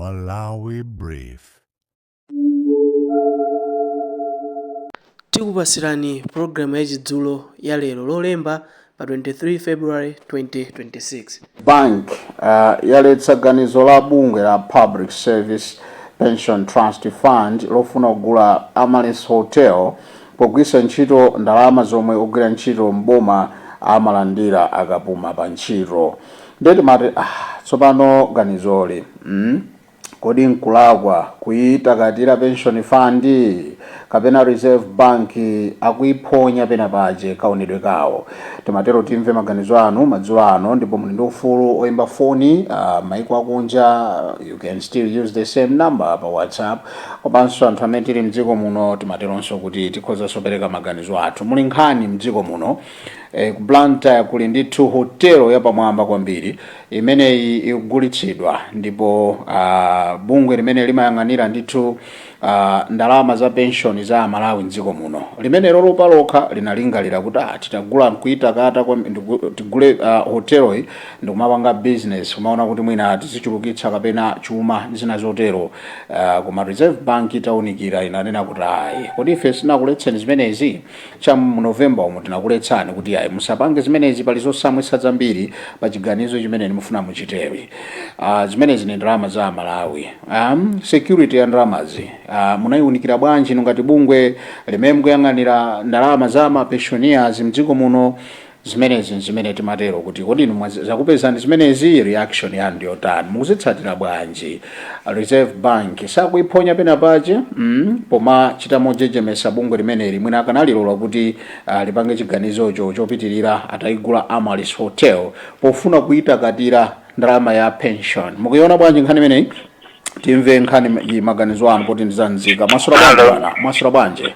Malawi Brief. Tikupasirani programu ya Chidzulo ya lero Lolemba pa 23 February 2026. Bank yaletsa ganizo la bungwe la Public Service Pension Trust Fund lofuna kugula Amaryllis Hotel pogwiritsa ntchito ndalama zomwe ogwira ntchito m'boma amalandira akapuma pa ntchito. Ndiye timati tsopano ganizoli, Kodi nkulakwa kuitakatira pension fund? Kapena Reserve Bank akuiphonya penapache kaonedwe kawo? Timatero timve maganizo anu madzulo ano ndipo muli ndi ufulu oimba foni, maiko akunja you can still use the same number pa WhatsApp, komanso anthu amene tili mdziko muno timateronso kuti tikhozanso kupereka maganizo athu. Muli nkhani mdziko muno. Ku Blantyre kuli ndithu hotelo yapamwamba kwambiri imeneyi ikugulitsidwa ndipo bungwe limene limayang'anira ndithu ndalama za pension za Amalawi mdziko muno limene lolo palokha linalingalira kuti titagula nkuitakata tigule hoteloyi ndikumapanga business, kumaona kuti mwina tizichulukitsa kapena chuma ndi zina zotero. Koma Reserve Bank itaunikira inanena kuti ayi, kodi ife sinakuletseni zimenezi? Cha mu November umu tinakuletsani kuti ayi, musapange zimenezi, pali zosamwitsa zambiri pa chiganizo chimene mufuna muchitewi. Zimenezi ni ndalama za Amalawi. Security ya ndalamazi munayiunikira bwanji inu ngati bungwe limene mukuyang'anira ndalama za ma pensioners mdziko muno? Zimenezi zimene timatero kuti kodi inu zakupezani zimenezi, reaction yanu ndiyotani, mukuzitsatira bwanji? Reserve Bank sakuiphonya pena pache poma chita mojejemesa bungwe limeneli mwina akanalilola kuti lipange chiganizocho chopitirira atayigula Amaryllis Hotel pofuna kuitakatira ndalama ya pension. Mukuiona bwanji nkhani imeneyi? Timve nkhani iyi, maganizo anu poti ndizanzika. Mwaswera bwanji? Hello. Bwana, mwaswera bwanji?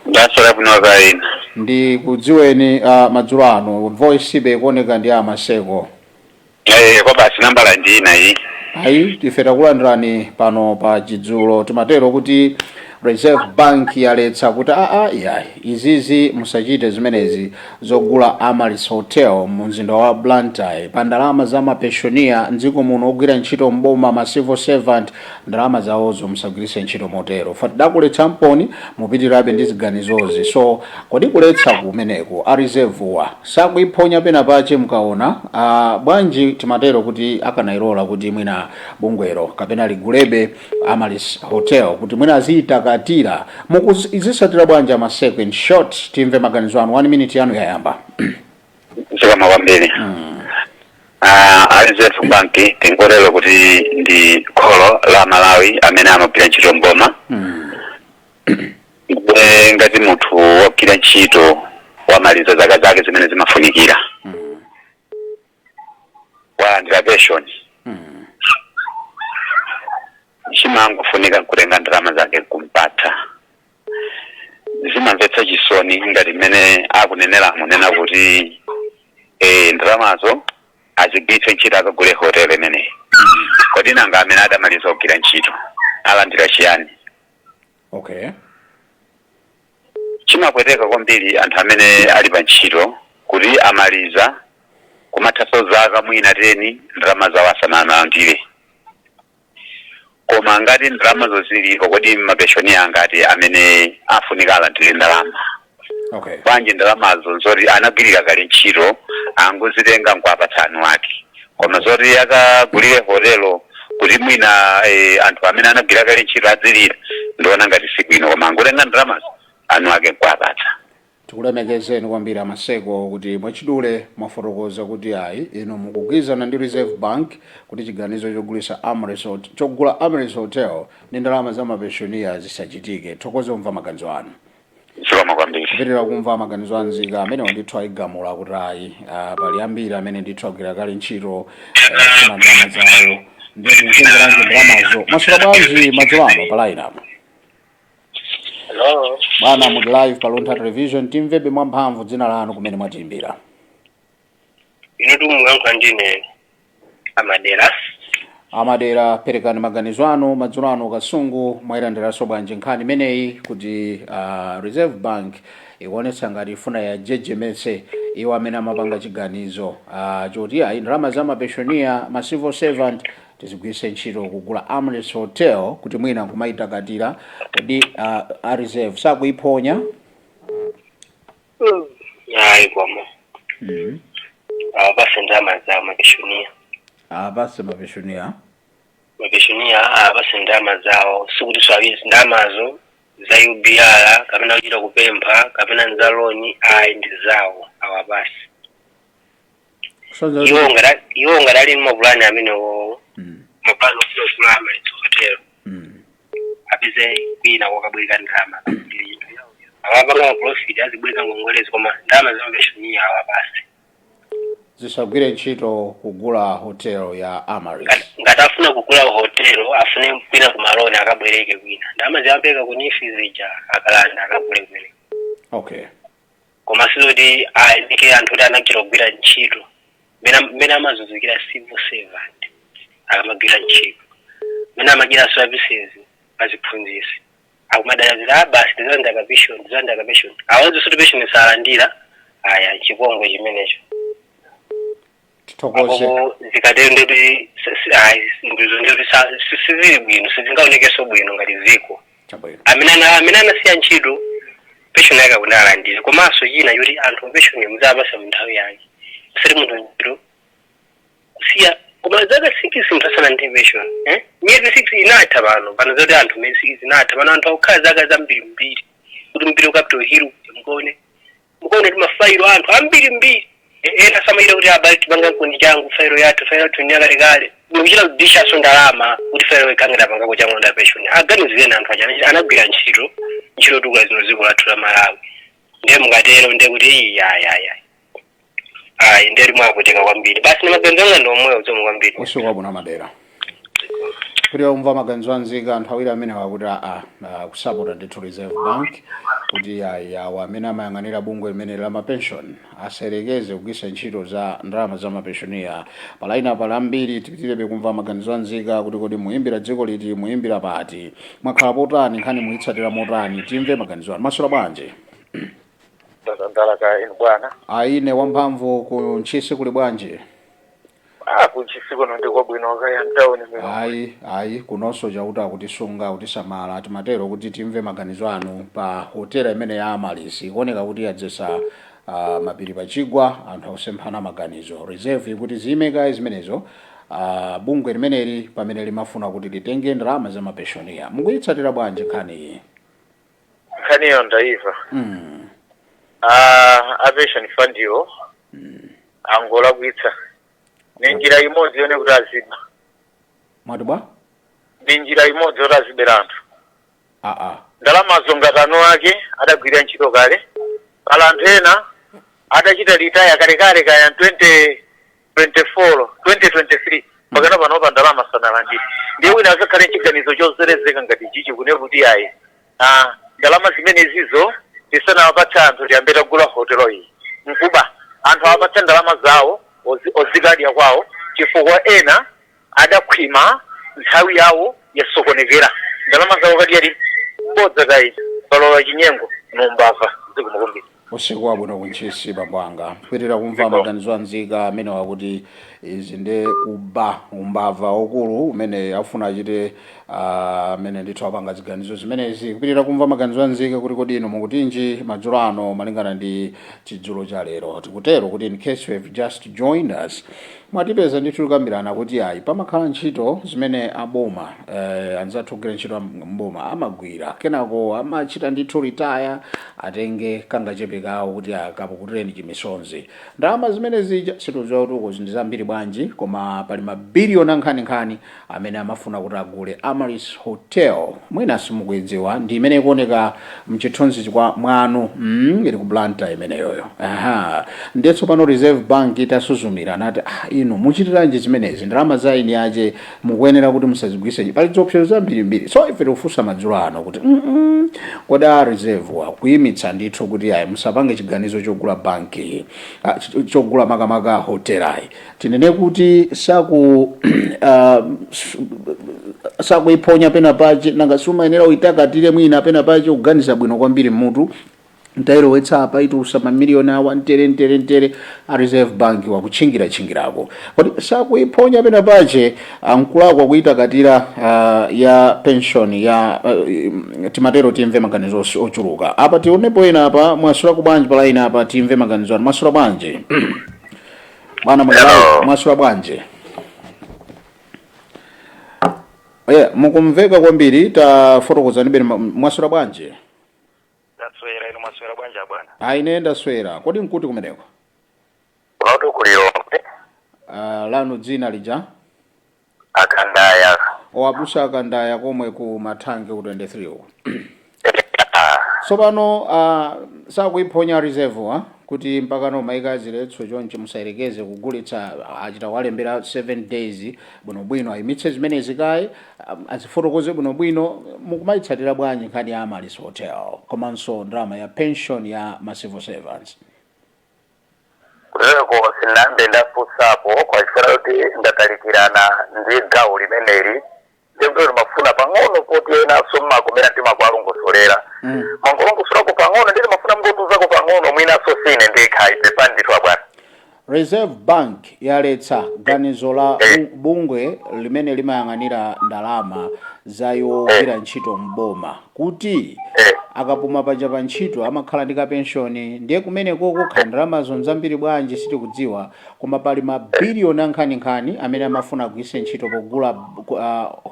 Ndaswera bwino kaina. Ndikudziweni madzulo ano, voice ibe ikuoneka ndi amaseko. Kwa basi, nambala ndi ina iyi. Ayi, ife takulandirani pano pa Chidzulo. Timatero kuti Reserve Bank yaletsa kuti aa, yayi, izizi musachite, zimenezi zogula Amaryllis Hotel mu mzinda wa Blantyre pa ndalama za ma pensioner mdziko muno ogwira ntchito mboma, ma civil servant, ndalama zawozo musagwiritse ntchito motero. Fa tidakuletsa mponi mupitirabe ndi ziganizozi. So kodi kuletsa kumeneku a Reserve sakuiphonya pena pache mukaona bwanji? Timatero kuti akanayilola kuti mwina bungwero kapena ligulebe Amaryllis Hotel kuti mwina aziyitakatira. Mukuzisatira bwanji, amaseko? In short, timve maganizo anu. One minute yanu yayamba. Zikomo kwambiri. A Reserve Bank tingotero kuti ndi kholo la Malawi amene amagwira ntchito mboma. Ngati munthu wogwira ntchito wamaliza zaka zake zimene zimafunikira, walandira pension, chimangofunika nkutenga ndalama zake kumpatsa. Zimamvetsa chisoni ngati mmene akunenera munena kuti ndalamazo azigwiritse ntchito akagule hotel imeneyi. Kodi nanga amene adamaliza kugwira ntchito alandira chiyani? Chimapweteka kwambiri anthu amene ali pa ntchito kuti amaliza kumathaso zaka mwina 10 ndalama zawo asanalandire. Koma ngati ndalamazo zilipo, kodi ma pensioner angati amene afunika alandire ndalama? Bwanji ndalamazo nzoti anagwirira kale ntchito, angozitenga nkuapatsa anu ake, koma zoti akagulire hotelo kuti mwina anthu amene anagwira kale ntchito adzilira, ndiona ngati sibwino, koma angotenga ndalamazo anu ake nkuapatsa. Tikulemekezeni kwambiri, amaseko, kuti mwachidule mwafotokoza kuti ayi, inu mukugwirizana ndi Reserve Bank kuti chiganizo chogulisa Amaryllis chogula Amaryllis Hotel ndi ndalama za ma pensioner zisachitike. Thokoze kumva maganizo anu. Zikomo kwambiri. Kupitirira kumva maganizo anzika amenewa ndithu ayigamula kuti ayi, pali ambiri amene ndithu agwira kale ntchito, kufuna ndalama zawo, ndiye mukutengeranji ndalamazo? Mwaswera bwanji madzulo ano pa line apo? Hello. Bwana, muli live pa Luntha Television. Timvebe mwamphamvu dzina lanu, kumene mwatiimbira. Inu tumuyankhula ndine Amadera. Amadera, perekani maganizo anu madzulo ano. Kasungu, mwayilandiranso bwanji nkhani imeneyi kuti Reserve Bank ikuonetsa ngati ifuna yajejemetse iwo amene amapanga chiganizo choti ayi, ndalama za ma pensioner, ma civil servant Tizigwiritse ntchito kugula Amaryllis Hotel kuti mwina nkumayitakatira. Kodi a Reserve sakuyiphonya? Ayi, koma awapase ndalama zawo mapensioner. Apase mapensioner. Mapensioner awapase ndalama zawo. Sikuti swabizi ndalamazo za UBR kapena kuchita kupempha kapena nza loan, ayi, ndi zawo, awapase. Kusonza Iwo ngati ali ndi mapulani amenewo, mapulani ofuna kugula Amaryllis Hotel, apeze kwina kokabwereka ndalama, akagulire chinthu yawo. Akapanga maprofit azibweka ngongolezi, koma ndalama za mapensioner awapase. Zisagwire ntchito kugula hotel ya Amaryllis. Ngati afuna kugula hotel, afune kwina kumaloan, akabwereke kwina. Ndalama zimapeka ku NEEF zija, akalanda akagule kwene. Koma sizoti ayike anthu kuti anachita kugwira ntchito mene amazunzikira civil servant akamagwira ntchito, mene amachita services aziphunzisi, akumadalazira, "Ah, basi, tizalanda kapension, tizalanda kapension." Awazi kuti pension salandira. Aya, chipongwe chimenecho. Tithokoze. Apopo zikatero ndekuti ayi, ndizo ndekuti sizili bwino, sizingaonekenso bwino ngati ziko. Amene anasiya ntchito, pension yake akuti alandire. Komanso china choti anthu pension muzapasa mu nthawi yake, usati munthu ntchito kusiya koma zaka 6 munthu asalandire pension, eh? Miyezi 6 inatha pano zoti anthu miyezi 6 inatha pano. Anthu akukhala zaka zambirimbiri kuti mpite ku Capitol Hill, mukaone ti mafailo anthu ambirimbiri. Ena samayita kuti abale tipanga nkundi changu failo yathu, failo yathu ni yakalekale, mukuchita kudishaso ndalama kuti failo ikhangira pangako changu nda pension. Aganizireni anthu aja anagwira ntchito tukula zino dziko lathu la Malawi. Ndiye mungatero, ndiye kuti iyayaya, ayi, ndiye limwakutika kwambiri. Basi, ni maganizo anga ndi omwewo. Zikomo kwambiri. Usiku wabwino, Madera. Kuti umva maganizo anzika anthu awiri amene wakuti kusapota ndithu Reserve Bank kuti ayi, awo amene amayang'anira bungwe limene la mapension aserekeze kugwiritsa ntchito za ndalama za mapensioner. Palaina pali ambiri. Tipitirebe kumva maganizo anzika kuti kodi muyimbira dziko liti, muyimbira pati, mwakhala potani, nkhani muyitsatira motani? Timve maganizo anu. Masula bwanji? Ndalaka inu, bwana. Aine wamphamvu. Ku Ntchisi kuli bwanji? Ah, kuNtchisi kuno ndiko bwino, kaya mtawuni mino? Ayi, ayi, kunonso Chauta akutisunga, akutisamala. Timatero kuti timve maganizo anu pa hotela imene ya Amaryllis. Ikuoneka kuti yadzesa mapiri pachigwa, anthu akusemphana maganizo. Reserve ikuti ziyimekayi zimenezo, bungwe limeneli pamene limafuna kuti litenge ndalama za mapensioner. Mukuyitsatira bwanji nkhani iyi? Nkhaniyo ndaiva. Ah, a pension fund yo angolakwitsa, ni njira imodzi yone kuti aziba. Mwati bwa? Ni njira imodzi yoti azibera anthu. Aa. Ndalamazo ngati anu ake adagwira ntchito kale, pala anthu ena adachita retire kalekale, kaya 2024, 2023, pakana panopa ndalama sanalandire. Ndiye wina azakhale nchiganizo chozerezeka ngati chichi kune kuti ayi, ah, ndalama zimenezizo tisanawapatse anthu, tiyambe tagula hotelo iyi. Nkuba anthu, awapatse ndalama zawo ozikadya kwawo, chifukwa ena adakhwima, nthawi yawo yasokonekera, ndalama zawo kadyali mbodza kayi palola chinyengo numbava. Zikomo kwambiri. Usiku wabwino kuNtchisi, bambo anga. Kupitirira kumva maganizo anzika amene wakuti izi ndi kuba, umbava ukulu umene afuna achite amene ndithu apanga ziganizo zimenezi. Kupitirira kumva maganizo anzika kuti kodi inu mukutinji madzulo ano malingana ndi chidzulo cha lero. Tikutero kuti in case you have just joined us, mwatipeza ndithu tikambirana kuti ayi, pamakhala ntchito zimene aboma, anzathu ogwira ntchito mboma amagwira, kenako amachita ndithu retire, atenge kangachepe kawo kuti akapukutireni chimisonzi. Ndalama zimene zija situdziwa kuti uko ndi zambiri bwanji, koma pali mabiliyoni ankhaninkhani amene amafuna kuti agule Amaryllis Hotel. Mwina simukuidziwa, ndi imene ikuoneka mchithunzi kwa mwanu, ili ku Blantyre imeneyoyo. Aha, ndiye tsopano Reserve Bank itasuzumira anati, "Ah, inu muchitiranji zimenezi? Ndalama za eni ache mukuyenera kuti musazigwiritse." Pali ziopsezo zambirimbiri. So ife tikufunsa madzulo ano kuti kodi a Reserve akuyimitsa ndithu kuti ayi, musapange chiganizo chogula banki, chogula makamaka hotelayi, tinene kuti sakuiphonya pena pache? Nanga sumayenera uitakatire mwina pena pache, kuganiza bwino kwambiri mmutu. Ntayilowetsa apa, itulutsa mamiliyoni awa, ntere ntere ntere. A Reserve Bank wakutchingira tchingirako, kodi sakuyiphonya pena pache ankulakwa kuyitakatira ya pension ya timatero? Timve maganizo ochuluka apa. Tionepo ena apa. Mwasula kubwanji pa line apa? Timve maganizo anu. Mwasula bwanji, bwana? Hello. Mwasula bwanji? Yeah, mukumveka kwambiri, tafotokozani bene. Mwasula bwanji? Ndaswera, inu mwaswera bwanji bwana? Ayi, ine ndaswera. Kodi nkuti kumeneko? Kunoti kulilongwe. Lanu dzina lija? Akandaya. Owabusa Akandaya, komwe ku Mathange ku 23 uko. Tsopano sakuyiphonya Reserve kuti mpaka no maika ziletso chonchi, musayerekeze kugulitsa? Achita walembera 7 days bwinobwino, ayimitse zimenezi kaye, azifotokoze bwinobwino. Mukumayitsatira bwanji nkhani ya Amaryllis Hotel komanso ndalama ya pension ya ma civil servants? Kutereko sinambe ndafunsapo kwachifuna kuti ndatalikirana ndi gawo limeneli, ndikuti mafuna pang'ono poti enanso mmakomera ndimakualongosolera. Mangolongosolako pang'ono, nditi mafuna mngotuzako pang'ono, mwinanso sine ndikha ipepa ndithu bwana. Reserve Bank yaletsa ganizo la bungwe limene limayang'anira ndalama za iwo ogwira ntchito mboma kuti akapuma paja pa ntchito amakhala ndi kapenshoni. Ndiye kumeneko kukhala ndalamazo nzambiri bwanji sitikudziwa, koma pali mabiliyoni ankhaninkhani amene amafuna agwiritse ntchito pogula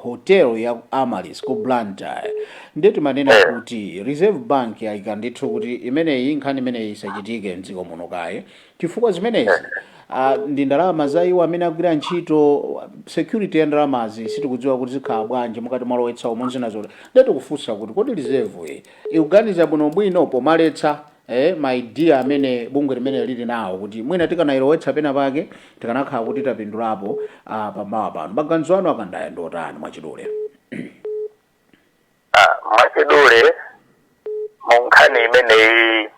hotel ya Amaryllis ku Blantyre. Ndiye timanena kuti Reserve Bank yayika ndithu kuti imeneyi, nkhani imeneyi isachitike mdziko muno kaye, chifukwa zimenezi ndi ndalama za iwo amene agwira ntchito. Security ya ndalamazi sitikudziwa kuti zikhala bwanji mukati mwalowetsa umo zina zote. Ndiye tikufunsa kuti kodi Reserve iyi ikuganiza bwinobwino pomaletsa ma idea amene bungwe limene lili nawo, kuti mwina tikanayilowetsa pena pake tikanakhala kuti tapindulapo pamawa pano? Maganizo anu, Akandaya, ndi otani mwachidule? Ah, mwachidule, mu nkhani imeneyi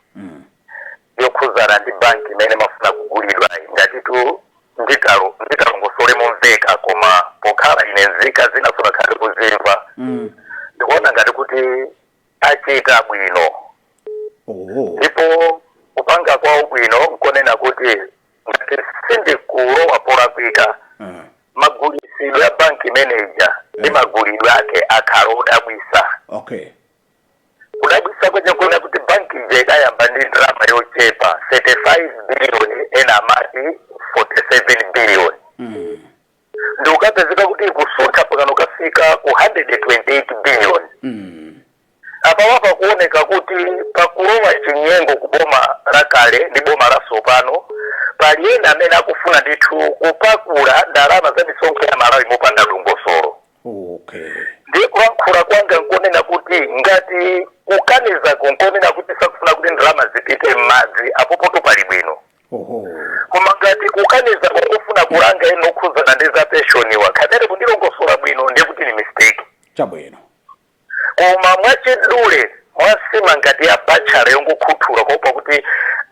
yokhuzana ndi banki imene mafuna kugulidwa, ngatitu nditalongosole momveka, koma pokhala ine nzika zina sonakhale kuzimva, ndikuona ngati kuti achita bwino. Ndipo kupanga kwawo bwino nkonena kuti ngati sindikulowa polakwika, magulisidwe a banki manager ndi magulidwe ake akhala odabwisa. Kudabwisa kwacha kuona kuti banki ija idayamba ndi ndalama yochepa, 35 billion, ena amati 47 billion, ndi ukapezeka kuti ikusuntha pakano kafika ku 128 billion. Apawapa kuoneka kuti pakulowa chinyengo ku boma lakale ndi boma lasopano. Pali ena amene akufuna ndithu kupakula ndalama za misonkho ya Malawi mopanda dongosolo. Ndiye kulankhula kwanga nkonena kuti ngati kukanizako nkonena kuti sakufuna kuti ndalama zipite m'madzi, apopoto pali bwino. Koma ngati kukaniza kukufuna kulanga eno okhuzana ndi za pensioniwa, khamene kundilongosola bwino, ndiye kuti ni mistake. Koma mwachidule, mwasima ngati ya bachala yongokhuthula kuopa kuti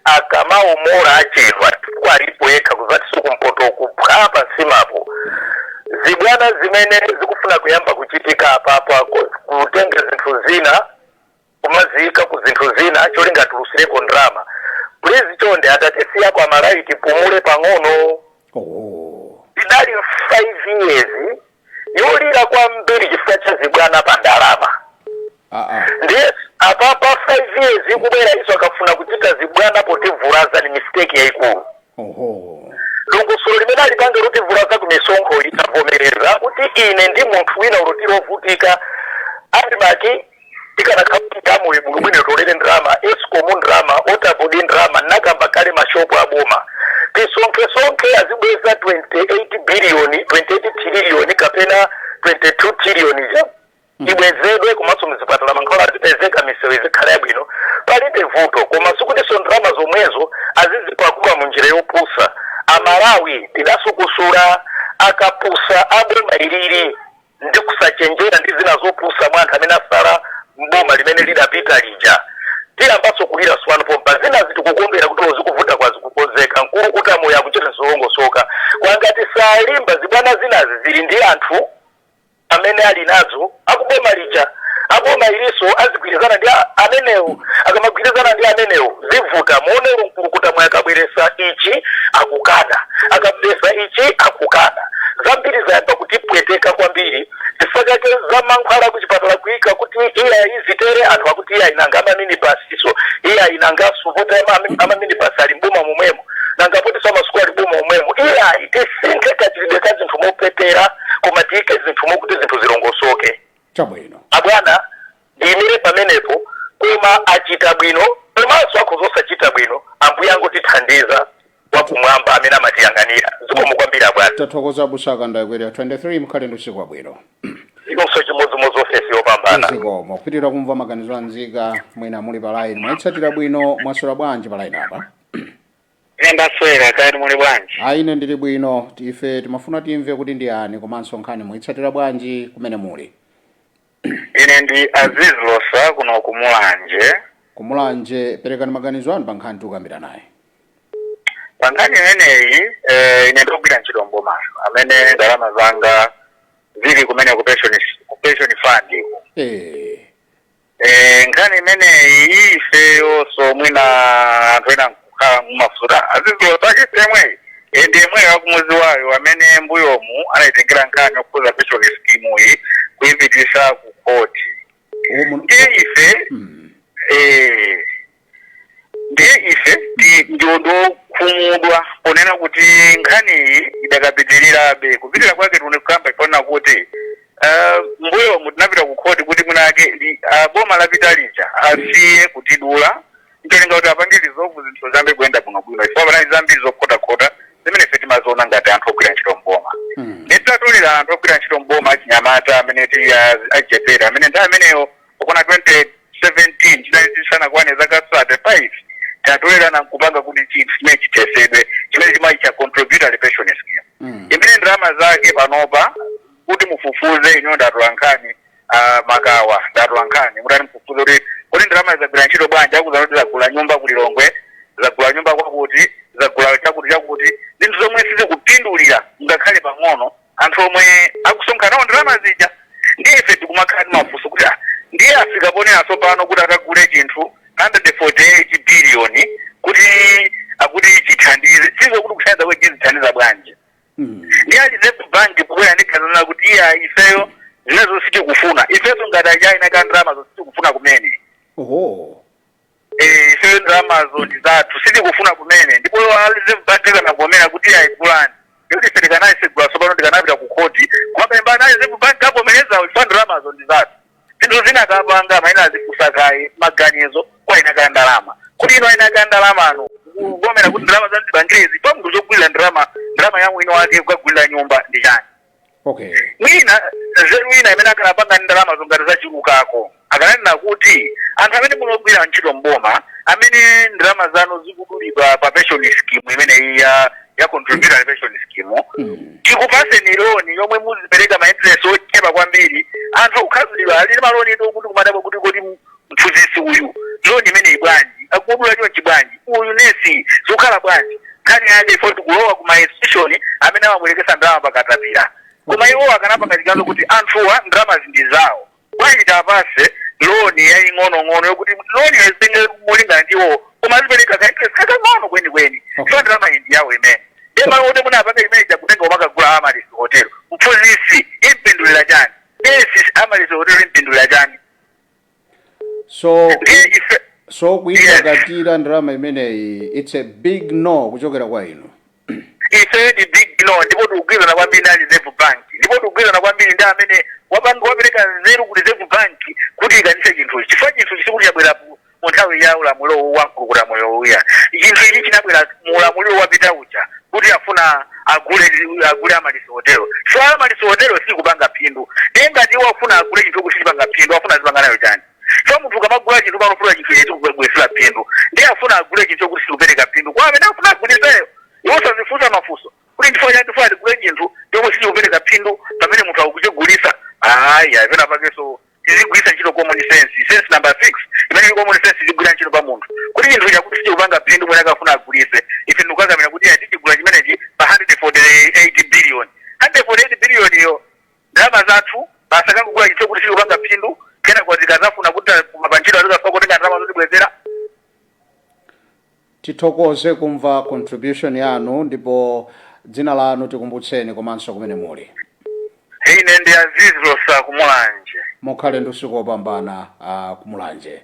akamaomola achedwa, chifukwa alipo yekha kuzati sikumpoto kuphwa pansimapo. Zibwana zimene zikufuna kuyamba kuchitika apapa, kutenga zinthu zina kumaziyika ku zinthu zina cholinga tulusireko ndalama, please chonde, atatisiyako Amalawi tipumule pang'ono. Idali 5 years yolira kwambiri chifukwa cha zibwana pa ndalama. Ndiye apapa 5 years ikubwera iso, akafuna kuchita zibwana potivulaza, ni mistake yayikulu. Dongosolo limene alipanga lotivulaza ku misonkho litavomereza kuti ine ndi munthu wina ulotiro ovutika andimaki tikanakhamu bwinobwino, tolere ndalama, Escom ndalama, Water Board ndalama, nakamba kale mashopu aboma tisonkhesonkhe, azibweza 28 billion, 28 trillion kapena 22 trillion ja ibwezedwe. Komanso mzipatala mankhwala azipezeka, misewu izikhala yabwino, palibe vuto. Koma sikutinso ndalama zomwezo azizipakula mu njira yopusa. Amalawi tidasukusula akapusa aboma ilili ndi kusachenjera ndi zina zopusa mwa anthu amene asala mboma limene lidapita lija. Tiyambanso kulira swano pompa zina zitikukondwera kuti zikuvuta kwa zikukonzeka, mkulu kuti amoyo akuchita zolongosoka. Kwangati salimba zibwana zinazi zili ndi anthu amene ali nazo akuboma lija. Boma ilinso azigwirizana ndi amenewo. Akamagwirizana ndi amenewo, zivuta. Muone Mkulukuta mwe akabweresa ichi akukana, akabweresa ichi akukana. Zambiri zayamba kutipweteka kwambiri chifukwa chake za mankhwala kuchipatala kuyika kuti iya izitere, anthu akuti iya inanga amaminibasi, so iya inangaso poti amaminibasi ali mboma momwemo, nanga poti samasukulu ali mboma momwemo. Iya, tisinthe kachitidwe ka zinthu mopepera, koma tiyike zinthu mokuti zinthu zilongosoke. Abwana, ndiyimire pamenepo. Koma achita bwino, komanso akhoza osachita bwino. Ambuye angotithandiza wakumwamba amene amatiyang'anira. Zikomo kwambiri, abwana. Tathokoza, abusa Kandaikwere. 23, mkhale ndi usiku wabwino. Inonso chimodzimodzi, ofesi yopambana. Zikomo. Kupitirira kumva maganizo anzika. Mwina muli pa line, mwayitsatira bwino. Mwaswera bwanji pa line apa? Ine ndaswera kaya, muli bwanji? Ayi, ine ndili bwino. Ife timafuna timve kuti ndi ani, komanso nkhani mwayitsatira bwanji kumene muli? Ine ndi Aziz Losa kuno kuMulanje. KuMulanje, perekani maganizo anu pa nkhani tikukambira naye. Pa nkhani imeneyi, ine ndikugwira ntchito mbomayo, amene ndalama zanga zili kumene ku pension fund iku. Nkhani imeneyi ifeyo, mwina anthu ena nkukhala mumafuta Aziz Losa ake yemweyi, ndi yemweyo akumuzi wayo amene mbuyomu anayitengera nkhani yokhuza pension scheme iyi kuyipitisa ku khoti. Ndiye ife ndiye ife ndiwo ndokhumudwa ponena kuti nkhaniyi idakapitirirabe. Kupitira kwake tikukamba ifonena kuti mbuyomu tinapita ku khoti kuti mwinake boma lapita lija asiye kutidula, ncholinga kuti apange resolve zinthu zambe kuyenda bwinobwino, chifukwa panali zambiri zokhotakhota zimene ife timaziona ngati anthu ogwira ntchito mboma. Nditatolera anthu ogwira ntchito mboma, achinyamata amene tili achichepere, amene nthawi ameneyo pokona 2017 chinali tisanakwane zaka 35, tatolerana nkupanga kuti chinthu chimene chitesedwe, chimene chimachi cha contributory pension scheme, imene ndalama zake panopa kuti mufufuze, ino ndatola nkhani, makawa ndatola nkhani, mutati mufufuze kuti kuti ndalama zagwira ntchito bwanji, akuza kuti zagula nyumba kuLilongwe, zagula nyumba kwakuti, zagula chakuti chakuti, zinthu zomwe sizikupindulira ngakhale pang'ono anthu omwe akusonkhanawo ndalama zija. Ndiye ife tikumakhala ndi mafunso kuti ndiye afika ponenaso pano kuti akagule chinthu 148 billion kuti akuti chithandize, sizo kuti kuthandiza kwe chizithandiza bwanji? Ndi a Reserve Bank pobwera ndikhanana kuti iya, ifeyo zimenezo sitikufuna, ifenso ngati achaina ka ndalamazo sitikufuna kumene. Ifeyo ndalamazo ndi zathu, sitikufuna kumene. Ndipo a Reserve Bank ikanavomera kuti iya, igulani, ndikuti ife tikanayisegula tsopano, tikanapita ku khoti kumapemba na Reserve Bank avomerezawo, ife ndalamazo ndi zathu. Zinthu zina tapanga maina azikusakayi maganizo kwa ina ka ndalama, kuti ino ina ka ndalama ano kuvomera kuti ndalama zazibangirezi pa munthu zogulira ndalama, ndalama ya mwini wake kukagulira nyumba ndi chani? Mwina nzeru ina imene akanapanga ndi ndalama zongati zachulukako, akananena kuti anthu amene munogwira ntchito mboma, amene ndalama zanu zikudulidwa pa pension scheme imeneyi ya contributory pension scheme, tikupaseni loan yomwe muzipereka ma interest ochepa kwambiri. Anthu akukhazulidwa ali maloni edu kuti kumadabwa kuti kodi mphunzitsi uyu loan imeneyi bwanji akudula chonchi bwanji, uyu nesi zikukhala bwanji? Nkhani yake ifo tikulowa ku ma institution amene amabwerekesa ndalama pakatapira. Koma iwo akanapanga chiganizo kuti anthuwa ndalama ndi zawo, bwanji tapase loan yaying'onong'ono yokuti loan izitenge molingana ndiwo, koma azipereka ka interest kakang'ono kwenikweni. So ndalama iyi ndi yawo imene ndiye malo oti munapanga imene chakutenga umakagula Amaryllis Hotel, mphunzitsi impindulira chani? Nesi Amaryllis Hotel impindulira chani? So Ndiye ife so kuyisakatira ndalama imeneyi, it's a big no kuchokera kwa inu. Ife ndi big no, ndipo tikugwirizana kwambiri ndi Reserve Bank, ndipo tikugwirizana kwambiri ndi amene wapanga, wapereka nzeru ku Reserve Bank kuti ikanise chinthuchi, chifukwa chinthu sikuti chabwera mu nthawi ya ulamuliro wa Mkulukuta moyo uya. Chinthu ichi chinabwera mu ulamuliro wapita uja, kuti afuna agule Amaryllis Hotel. So Amaryllis Hotel sikupanga phindu. Ndiye ngati iwo afuna agule chinthu kuti chipanga phindu, afuna azipanga nayo chani? So munthu ukamagula chinthu, ukamafuna chinthu ichi chikubwezera phindu. Ndiye afuna agule chinthu kuti sikupereka phindu kwa amene afuna aguliseyo, iwo sazifunsa mafunso kuti ndifuna chani, ndifuna ndigule chinthu chomwe sichikupereka phindu pamene munthu akuchigulisa? Ayi, apena pakenso tizigwisa ntchito common sense, sense number 6 imene ili common sense, izigwira ntchito pa munthu kuti chinthu chakuti sichikupanga phindu, mwene akafuna agulise, ife ndikukakamira kuti ayi, tichigula chimenechi pa 148 billion. 148 billion iyo ndalama zathu basi, akangogula chinthu chokuti sichikupanga phindu, kenako Kena kwa tikazafuna kuti mapantchito azikafa kutenga ndalama zotibwezera. Tithokoze kumva contribution yanu, ndipo dzina lanu tikumbutseni komanso kumene muli. Ine ndi Aziz Losa, Kumulanje. Mukhale ndi usiku wopambana, Kumulanje.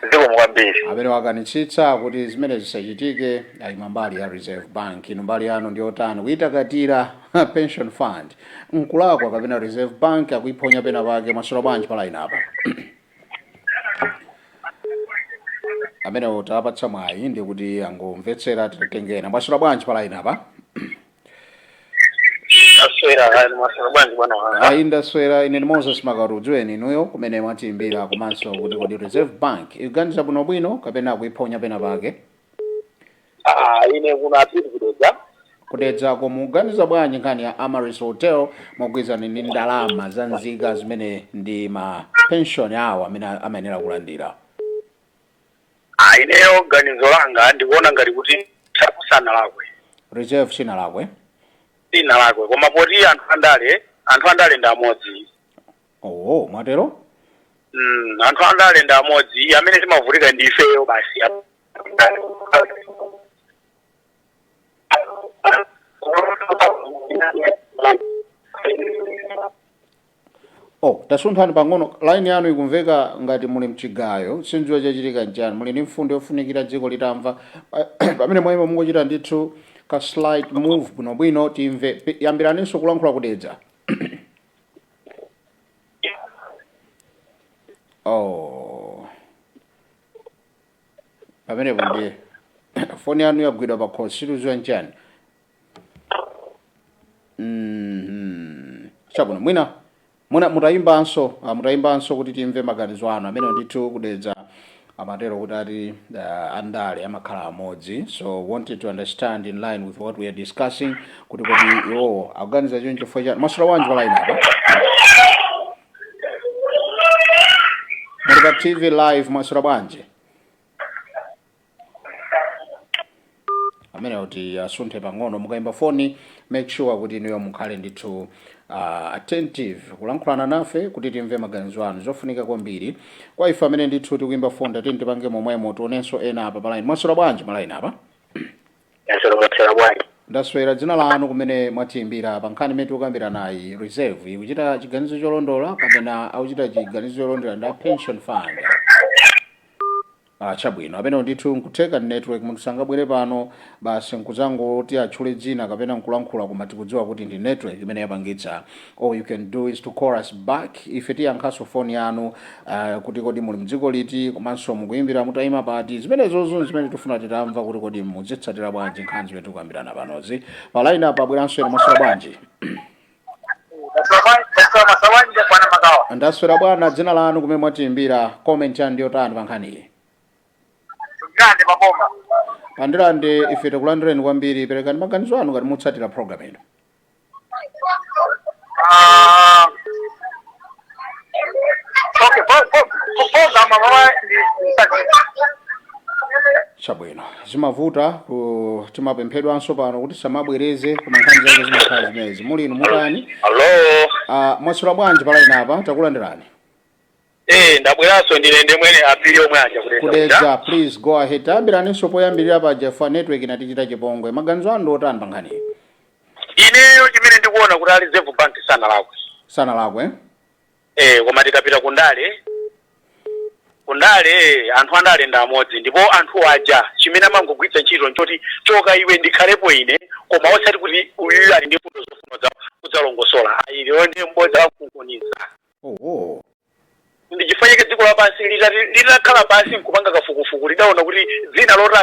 Zikomo kwambiri. Amene wakanitsitsa kuti zimene zisachitike ayima mbali ya Reserve Bank. Inu mbali yanu ndi yotani? Kuyitakatira pension fund nkulakwa kapena Reserve Bank akuiphonya pena pake? Mwaswera bwanji pa line apa? Amene tapatsa mwayi ndi kuti angomvetsera, titengena. Mwaswera bwanji pa line apa? Aswera, mwaswera bwanji bwana wanga? Ayi, ndaswera. Ine ndi Moses Makaru. Dziweni inuyo kumene mwatiimbira, komanso kuti kodi Reserve Bank ikuganiza bwinobwino kapena akuiphonya pena pake? Ah, ine kuno apiti kudedza. Kudedzako, mukuganiza bwanji nkhani ya Amaryllis Hotel mogwirizana ndi ndalama za nzika zimene ndi ma pension awo amene amayenera kulandira? Ah, ineyo ganizo langa ndikuona ngati kuti sanalakwe. Reserve sinalakwe? Sinalakwe, koma poti anthu andale ndi amodzi. Oh, mwatero? Anthu andale ndi amodzi, amene timavutika ndi ifeyo basi. Oh, tasunthani pang'ono, line yanu ikumveka ngati muli mchigayo. Sindziwa chachitika nchani. Muli ndi mfundo yofunikira dziko litamva. Pamene mwayima mungochita ndithu ka slight move bwinobwino timve. Yambiraninso kulankhula kudedza. Oh, pamenepo ndiye foni yanu yagwidwa pa khosi, situziwa nchani. Chabwino, mwina mutayimbanso kuti timve maganizo anu. Amene ndithu kudedza amatero kuti ati andale amakhala amodzi, so wanted to understand in line with what we are discussing kuti kodi iwowo akuganiza choncho chifukwa chani. Mwaswera bwanji pa line apa? Muli pa TV live. Mwaswera bwanji? Amene kuti asunthe pang'ono. Mukayimba foni, make sure kuti inuyo mukhale ndithu attentive kulankhulana nafe kuti timve maganizo anu, zofunika kwambiri kwa ife amene ndithu tikuyimba foni. Tati tipange momwemo, tionenso ena apa pa line. Mwaswera bwanji ma line apa? Mwaswera bwanji? Ndaswera. Dzina lanu, kumene mwatiyimbira, pa nkhani imene tikukambira nayi, Reserve ikuchita chiganizo cholondola kapena akuchita chiganizo cholondola ndi a pension fund? Ah, chabwino, amene ndithu nkutheka network. Munthu sangabwere pano basi nkuzangoti atchule dzina kapena nkulankhula, koma tikudziwa kuti ndi network imene yapangitsa. All you can do is to call us back. Ife tiyankhanso foni yanu, kuti kodi muli mdziko liti komanso mukuyimbira mutayima pati. Zimenezozo zimene tifuna titamva, kuti kodi muzitsatira bwanji nkhani zimene tikukambirana panozi. Pa line apa abweranso ena. Mwaswera bwanji? Masawanje bwana Makawa. Ndaswera bwana. Dzina lanu, kumene mwatiyimbira, comment yanu ndiyotani pa nkhaniyi? Ngande maboma. Pandilande, ife tikulandireni kwambiri. Perekani maganizo anu ngati mutsatira program ino. Ah, okay, program mama ndi Chabwino, zimavuta ku timapemphedwanso pano kuti samabwereze, koma nkhani zake zimakhala zimenezi. Muli inu mutani? Hello. Mwaswera bwanji pa line apa? Takulandirani. Eh, ndabweranso, ndine ndemwene apili omwe aja kudedza. Kudedza, please go ahead. Tayambiraninso poyambirira paja fa network inatichita chipongwe. Maganizo anu ndi otani pa nkhaniyi? Ineyo chimene ndikuona kuti a Reserve Bank sanalakwe. Sanalakwe? Eh, koma tikapita kundale, anthu andale ndi amodzi, ndipo anthu aja chimene amangogwiritsa ntchito nchoti choka iwe ndikhalepo ine, koma osati kuti uyuyu ali ndi mfundo zofuna kudzalongosola. Ayi, lero ndiye mbodza wakunkuniza. Oh. Ndi chifukwa chake dziko lapansi litakhala pansi nkupanga kafukufuku lidaona kuti dzina loti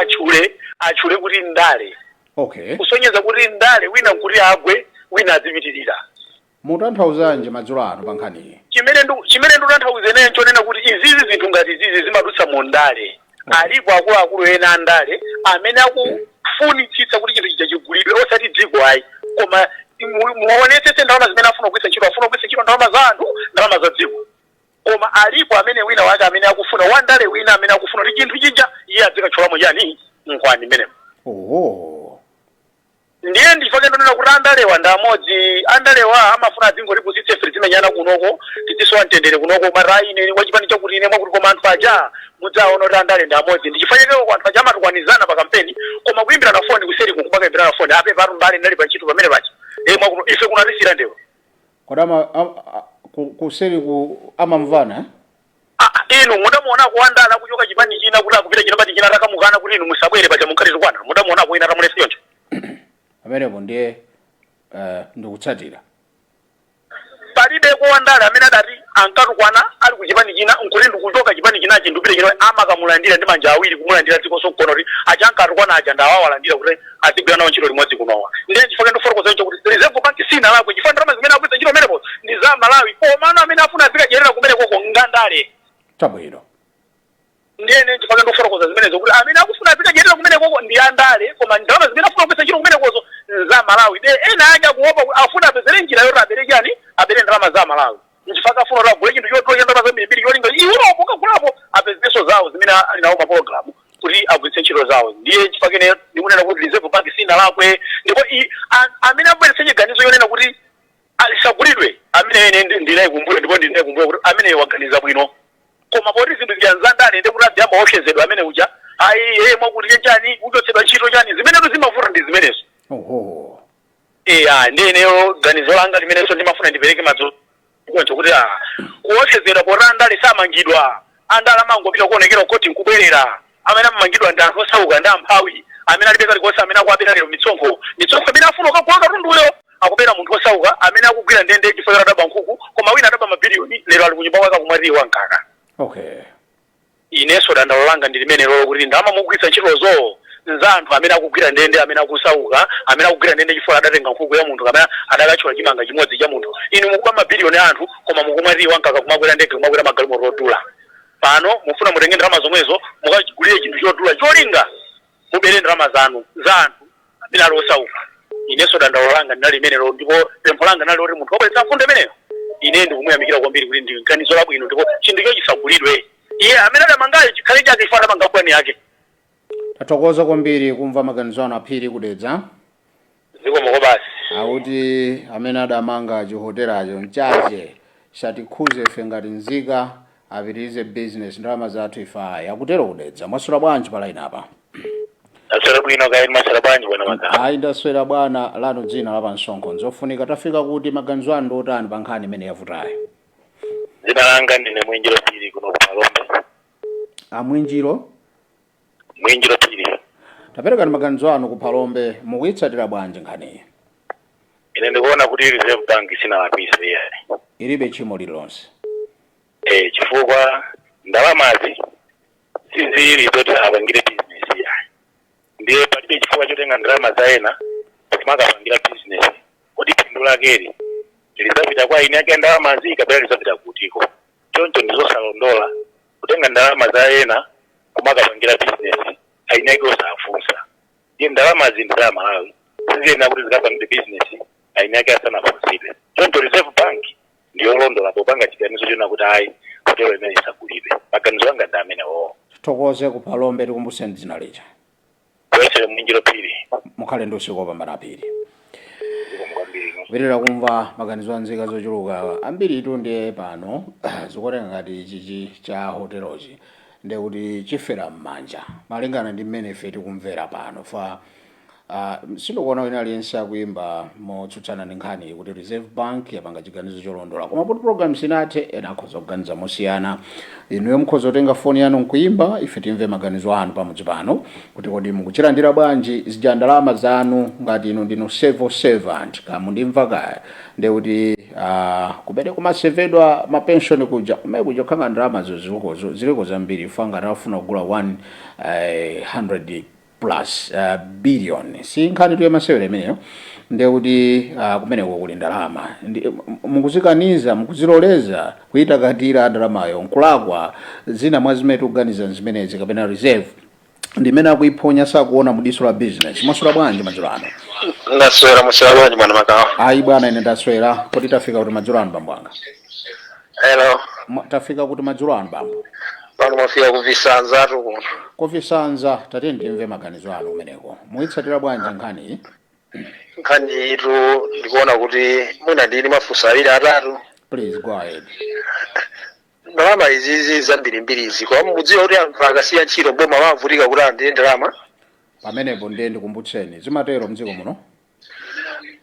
atchule kuti ndale, kusonyeza kuti ndale wina nkuti agwe, wina adzipitirira. Mutanthauzanji madzulo ano pa nkhaniyi? Chimene ndikutanthauza ineyo nchonena kuti izizi, zinthu ngati izizi zimadutsa mu ndale. Alipo akuluakulu ena andale amene akufunitsitsa kuti chinthu chija chigulidwe, osati dziko ayi, koma muonetsetse ndalama zimene afuna kugwiritsa ntchito. Afuna kugwiritsa ntchito ndalama za anthu, ndalama za dziko, koma alipo amene wina wake amene akufuna, wandale wina amene akufuna kuti chinthu chija iye adzikatchulamo chani, nkhwani mmenemo. Oho. Ndiye ndifake ndonena kuti andalewa ndi amodzi. Andalewa amafuna adzingotipusitse ife, tizimenyana kunoko, tizisowa mtendere kunoko, mara ine wachipani chakuti, ine mwakuti, koma anthu aja mudzaona kuti andale ndi amodzi. Ndichifukwa chake anthu aja amatukwanizana pa kampeni, koma kuyimbirana foni kuseri, kumakaimbirana foni, ape patu mbale, ndali pa ntchito pamene pacha, e mwakuti ife kunatisira ndewo. Kodi kuseri ku amamvana, eh? Ah, inu mudamuonako wandala kuchoka chipani china kuti akupita chipani china, atakamukana kuti inu musabwere paja munkatitukwana? Mudamuonako ina atamulesa choncho? Pamenepo ndiye ndikutsatira. Palibe wandale amene adati ankatukwana ali ku chipani china nkuti ndikuchoka chipani chinachi ndupite chino. Amakamulandira ndi manja awiri, kumulandira dzikonso mkono kuti aja ankatukwana aja ndawawalandira kuti azigwira nawo ntchito limodzi kunowa. Ndiye chifukwa ndifotokoza icho kuti Reserve Bank sinalakwe, chifukwa ndalama zimene akugwiritsa ntchito kumeneko ndi za Malawi, komano amene afuna azikadyerera kumene koko ngandale. Ndiyene chifukwa ndifotokoza zimenezo kuti amene akufuna azikadyerera kumene koko ndi andale, koma ndalama zimene afuna kugwiritsa ntchito kumene kozo za Malawi. De ena aja kuopa kuti afuna apezere njira yoti abere chani, abere ndalama za Malawi. Nchifukwa afuna kuti agule chinthu chodula cha ndalama zambirimbiri, cholinga iwopo kagulapo apezerenso zawo zimene ali nawo mapologalamu kuti agwiritse ntchito zawo. Ndiye chifukwa kene ndikunena kuti Reserve Bank sinalakwe, ndipo amene abweretse chiganizo yonena kuti alisagulidwe, amene ene ndinaye kumbuyo, ndipo ndinaye kumbuyo kuti amene waganiza bwino. Koma poti zinthu ziyanzandale, ndi kuti adziyamba oshezedwa amene uja, ayi, ye mwakuti chani, uchotsedwa ntchito chani, zimenezo zimavuta ndi zimenezo. Eya, ndi ineyo ganizo langa limenenso ndimafuna ndipereke madzulo koncho kuti kuoshezedwa poti andale samangidwa. Andale amangopita kuonekera koti nkubwerera. Amene amamangidwa ndi anthu osauka ndi amphawi amene alibe kalikonse, amene akuabera lero mitsonkho, mitsonkho imene afuna ukagula katunduyo. Akubera munthu osauka amene akugwira ndende chifukwa choti adaba nkhuku, koma wina adaba mabiliyoni, lero ali kunyumba kwake akumwatiwa mkaka. Inenso dandaulo langa ndi limene lolo kuti ndalama mukugwiritsa ntchitozo nza anthu amene akugwira ndende, amene akusauka, amene akugwira ndende chifukwa adatenga nkhuku ya munthu kapena adakatchula chimanga chimodzi cha munthu. Inu mukuba mabiliyoni a anthu, koma mukumwatiwa mkaka, kumakwera ndege, kumakwera magalimoto odula. Pano mufuna mutenge ndalama zomwezo mukagulire chinthu chodula, cholinga mubere ndalama zanu za anthu amene ali osauka. Inenso dandaulo langa ndinali limenelo, ndipo pempho langa linali loti munthu wabweretsa mfundo imeneyo, ine ndikumuyamikira kwambiri kuti ndi ganizo labwino, ndipo chinthucho chisagulidwe. Iye amene adamangayo chikhale chake, chifukwa adamanga plan yake. Tathokoza kwambiri kumva maganizo anu, Aphiri Kudedza. Zikomo basi. Akuti amene adamanga chihotelacho nchache, satikhuze ife ngati nzika, apitirize business, ndalama zathu ife ayi. Akutero Kudedza. Mwaswera bwanji pa line apa? Aswera bwino, kaini maswera bwanji bwana Maka? Ayi, ndaswera bwana. Lanu dzina la pamsonkho nzofunika. Tafika kuti maganizo anu ndi otani pa nkhani imene yavutayo? Dzina langa ndine Mwinjiro Piri, kuno ku Phalombe. Amwinjiro? Mwinjiro Piri. Taperekani maganizo anu ku Phalombe. Mukuyitsatira bwanji nkhaniyi? Ine ndikuona kuti Reserve Bank sinalakwise iyayi. Ilibe tchimo lililonse. Eh, chifukwa ndalamazi sizili zoti apangire business iyayi. Ndiye palibe chifukwa chotenga ndalama za ena kumakapangira business. Kodi phindu lakeli lizapita kwa eni ake ndalamazi kapena lizapita kutiko? Choncho ndizosalondola kutenga ndalama za ena kumakapangira business eni ake osafunsa. Ndiye ndalamazi ndi za Malawi, siziyenera kuti zikapangire business eni ake asanafunsidwe. Choncho Reserve Bank ndiyolondola popanga chiganizo chona kuti ayi, hotelo imene isagulidwe. Maganizo anga ndi amenewo. Tithokoze ku Phalombe. Tikumbuseni dzina lija. Kuyesere Mwinjiro Piri. Mukhale ndi usiku wopambana, Phiri. Zikomo kwambiri. Kupitirira kumva maganizo a nzika zochuluka ambiritu. Ndiye pano zikuoneka ngati chichi cha hotelochi ndiye kuti chifera m'manja, malingana ndi mmene ife tikumvera pano. Fa sindikuona wina aliyense akuyimba motsutsana ndi nkhani kuti Reserve Bank yapanga chiganizo cholondola, koma kuti program sinathe, ena akhoza kuganiza mosiyana. Inuyo mukhoza kutenga foni yanu nkuyimba, ife timve maganizo anu pamudzi pano kuti kodi mukuchilandira bwanji zija ndalama zanu ngati inu ndinu civil servant, kamundimva kaya, ndiye kuti kumene kumasevedwa mapension kuja, kumene kuja kukhanga ndalamazo ziliko, ziliko zambiri. Ife ngati afuna kugula 100 plus billion, si nkhani tu yamasewera imeneyo. Ndiye kuti kumeneko kuli ndalama. Mukuzikaniza, mukuziloleza kuyitakatira ndalamayo, nkulakwa. Zina mwa zimene tikuganiza zimenezi, kapena Reserve ndimene akuiphonya, sakuona mudiso la business. Mwaswera bwanji madzulo ano? Ndaswera. Muswera bwanji bwana Makawa? Ayi bwana, ine ndaswera. Kodi tafika kuti madzulo ano, bambo anga? Hello? Tafika kuti madzulo ano, bambo? Pano mwafika kuvisanzatu kuno. Kovisanza. Tate, ndimve maganizo anu kumeneko. Muyitsatira bwanji nkhani? Nkhani itu ndikuona kuti mwina ndili mafunso awiri atatu. Please go ahead. Ndalama izizi zambirimbiri izi, koma mukudziwa kuti anthu akasiya ntchito boma amavutika kuti alandire ndalama? Pamenepo ndiye ndikumbutseni, zimatero mdziko muno?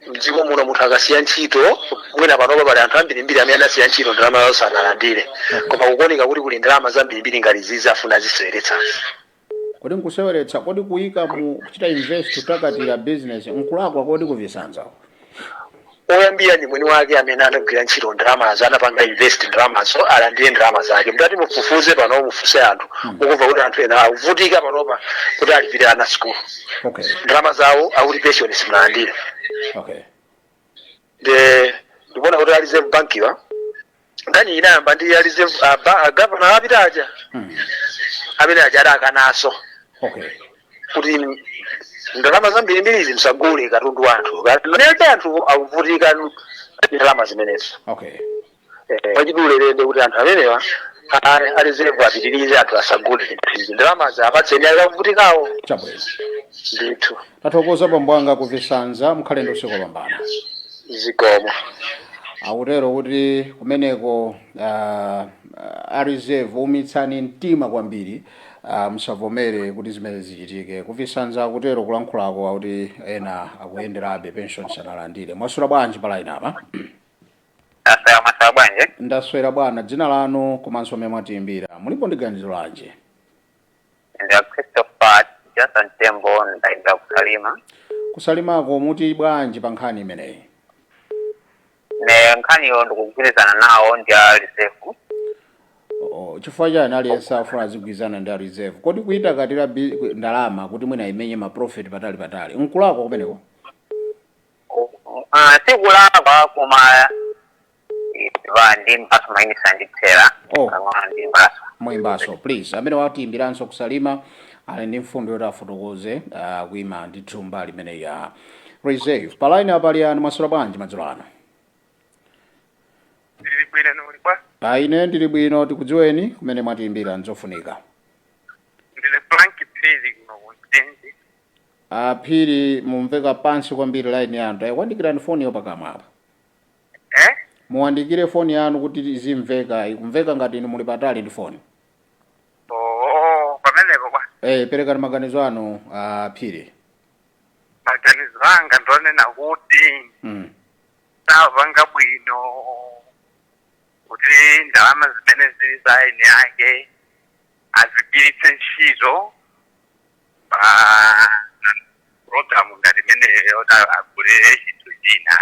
Mdziko muno munthu akasiya ntchito, mwina panopa pali anthu ambirimbiri amene anasiya ntchito, ndalama zawo sanalandire, koma kukuoneka kuti kuli ndalama zambirimbiri ngati zizi afuna aziseweretsa. Kodi nkuseweretsa? Kodi kuyika mu kuchita invest, kutakatira business, nkulakwa kodi kuvisanza? Oyambira ndi mwini wake amene anagwira ntchito ndalamazo, anapanga invest ndalamazo, alandire ndalama zake. Mutati mufufuze pano, mufunse anthu, mukumva kuti anthu ena akuvutika panopa kuti alipire ana school. Ndalama zawo akuti pension simunalandire. De ndikuona kuti a Reserve Bank wa nkhani inayamba ndi a Reserve governor apita aja amene aja adakanaso kuti ndalama zambirimbirizi msagule katundu anthu nete anthu akuvutika ndalama zimenezo. Pachidule lende kuti anthu amenewa a Reserve apitirize, anthu asagule zinthu izi, ndalama apatseni akavutikawo. Chabwino. Ndithu. Tathokoza bambo anga kuvisanza, mukhale ndi usiku wopambana. Zikomo. Akutero kuti kumeneko a Reserve umitsani mtima kwambiri, musavomere kuti zimene zichitike. Kuvisanza akutero kulankhulako, akuti ena akuyenderabe pension sanalandire. Mwaswera bwanji pa line apa? Asaya, masaya bwanji? Ndaswera bwana. Dzina lanu komanso mmene mwatiyimbira, mulipo ndi ganizo lanji? Ndi Christopher Johnson Tembo, ndayimba kuSalima. Kusalimako muti bwanji pa nkhani imeneyi? Ne nkhaniyo ndikugwirizana nawo ndi a Reserve. Oh, chifukwa chani aliyense afuna azigwirizana ndi a Reserve? Kodi kuyitakatira ndalama kuti mwina imenye ma profit patali patali nkulakwa kumeneko? Sikulakwa, koma va ndi mphaso mayinisa ndithera. Oh. Kang'ono ndi mphaso. Mwimbaso please. Amene watiyimbiranso kuSalima ali ndi mfundo yoti afotokoze, kuima ndithu mbali imene ya Reserve. Pa line apa ali anu. Mwaswera bwanji madzulo ano? Ndili bwino, nuli bwa? Pa ine ndili bwino. Tikudziweni, kumene mwatiyimbira nzofunika. Ndine Frank Phiri kuno kuMchinji. Aphiri, mumveka pansi kwambiri line yanu, tayikundikirani foni yo pakamwa apa. Eh? Muwandikire foni yanu kuti izimveka, ikumveka ngati inu muli patali ndi foni. Oh, pamenepo bwa? Perekani maganizo anu, Aphiri. Maganizo anga ndonena kuti sapanga bwino kuti ndalama zimene zili za eni ake azigwiritse ntchito pa program ngati imeneyo yoti agulire chinthu china.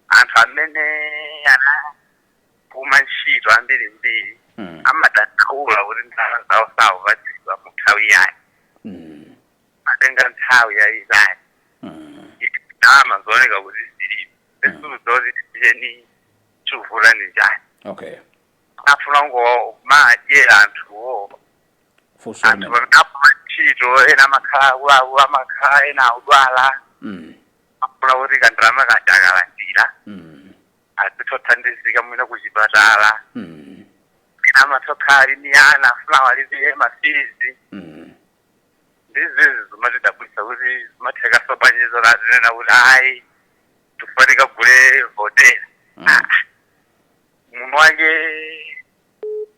Anthu amene anapuma ntchito ambirimbiri amadandaula kuti ndalama zawo sakupatsidwa mu nthawi yake, atenga nthawi yayitali. Ndalama zooneka kuti zilipo, esulu zoti cheni chivula ni chani? Afuna ngo madyera anthuwo. Funso Anthu limene pamene apuma ntchito, ena amakhala akuluakulu, amakhala ena akudwala, afuna kuti kandalama kaja akalandira azitothandizika mwina kuchipatala. Ena amatokhala ali ni ana, afuna walipire ma fees. Ndizizi zimatidabwisa kuti zimathekaso bwanji lazinena kuti ayi, tifanika gule hotela. Munthu wake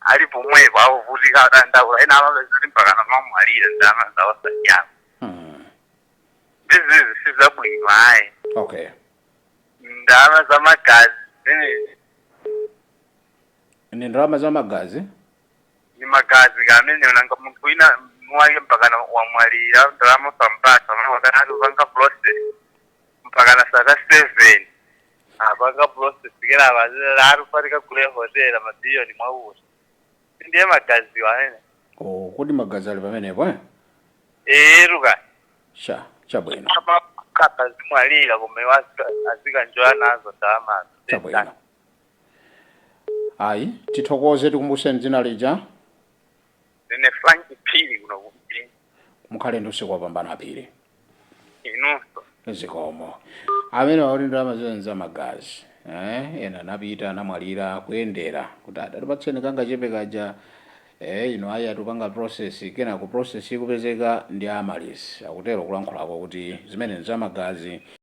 ali pomwepo akuvutika, adandaula, ena amapeza kuti mpakana mamwalira ndalama zawo sadyako. Ndizizi sizabwino ayi. Ndalama zamagazi zimenezi. Ni ndalama za magazi? Ni magazi kamene nanga munthu wina wake mpakana wamwalira, ndalama sampasa, wakati upanga process mpakana saka 7, apanga process kera arufatika kule hotela mabiliyoni mwakuti ndiye magazi amene. Oh, kodi magazi ali pamenepo, eh? Eruka. Sha chabwino. Kapa zimwalira koma iwo azikanjoya nazo ndalamazo. Chabwino, ayi, tithokoze. Tikumbuseni dzina lija. Ndine Frank Phiri kuno kuMchinji. Mukhale ndi usiku wopambana, Aphiri. Inunso. Zikomo. Amene wakuti ndalama zene za magazi, eh, ena anapita anamwalira kuyendera kuti adatipatseni kangachepe kaja. Ino ayi, atupanga process, kenako process ikupezeka ndi Amaryllis. Akutero kulankhulako kuti zimene nzamagazi.